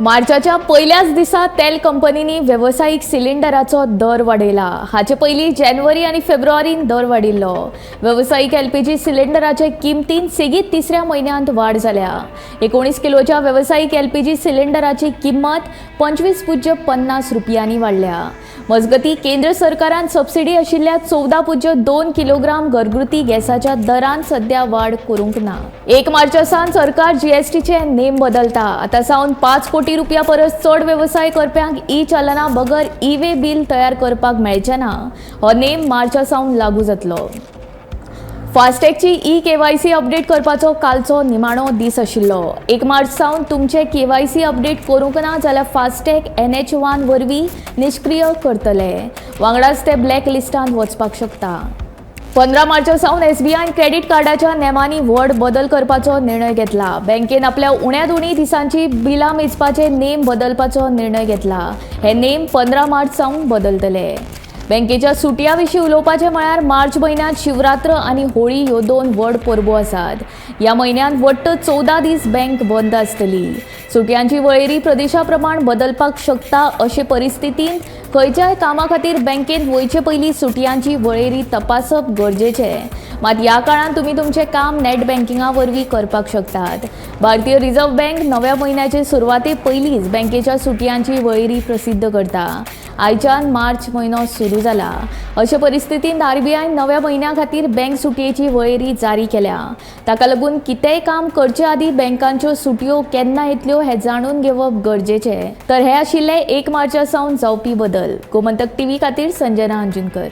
मार्चाच्या पयल्याच दिसा तेल कंपनींनी वेवसायीक सिलिंडराचो दर वाडयला. हाचे पयलीं जानेवारी आनी फेब्रुवारीन दर वाडिल्लो. वेवसायीक एलपीजी सिलिंडराचे किमतीन सेगीत तिसऱ्या म्हयन्यांत वाड जाल्या. 19 किलोच्या वेवसायीक एलपीजी सिलिंडराची किंमत 25.50 रुपयांनी वाडल्या. मजगती, केंद्र सरकारान सबसिडी आशिल्ल्या 14.2 किलोग्राम घरगुती गॅसाच्या दरान सध्या वाड करूंक ना. 1 मार्चा सावन सरकार जीएसटीचे नेम बदलता. आतां सावन 5 कोटी रुपया परस चड वेवसाय करप्यांक ई चलना बगर ई वे बील तयार करपाक मेळचें ना. हो नेम मार्चा सावन लागू जातलो. फास्टॅगची ई केवायसी अपडेट करपाचो कालचो निमाणो दीस आशिल्लो. 1 मार्च सावन तुमचे केवायसी अपडेट करूंक ना जाल्यार फास्टॅग एनएच 1 वरवीं निश्क्रीय करतले. वांगडाच ते ब्लॅक लिस्टांत वचपाक शकता. 15 मार्चा सावन एसबीआयन क्रेडीट कार्डाच्या नेमांनी व्हड बदल करपाचो निर्णय घेतला. बँकेन आपल्या उण्यांत उणी दिसांची बिलां मेजपाचे नेम बदलपाचो निर्णय घेतला. हे नेम 15 मार्च सावन बदलतले. बँकेच्या सुटयां विशीं उलोवपाचें म्हळ्यार, मार्च म्हयन्यांत शिवरात्र आनी होळी ह्यो दोन व्हड परबो आसात. ह्या म्हयन्यांत वट्ट 14 दीस बँक बंद आसतली. सुटयांची वळेरी प्रदेशा प्रमाण बदलपाक शकता. अशे परिस्थितींत खंयच्याय कामा खातीर बँकेंत वयचे पयलीं सुटयांची वळेरी तपासप गरजेचें. मात ह्या काळांत तुमी तुमचें काम नॅट बँकिंगा वरवीं करपाक शकतात. भारतीय रिझर्व्ह बँक नव्या म्हयन्याचे सुरवाते पयलींच बँकेच्या सुटयांची वळेरी प्रसिद्ध करता. आयच्यान मार्च म्हयनो सुरू जाला. अशे परिस्थितींत आरबीआयन नव्या म्हयन्या खातीर बँक सुटयेची वळेरी जारी केल्या. ताका लागून कितेंय काम करचे आदीं बँकांच्यो सुटयो केन्ना येतल्यो हें जाणून घेवप गरजेचें. तर हे आशिल्ले 1 मार्चा सावन जावपी बदल. गोमंतक टीव्ही खातीर संजना अंजुनकर.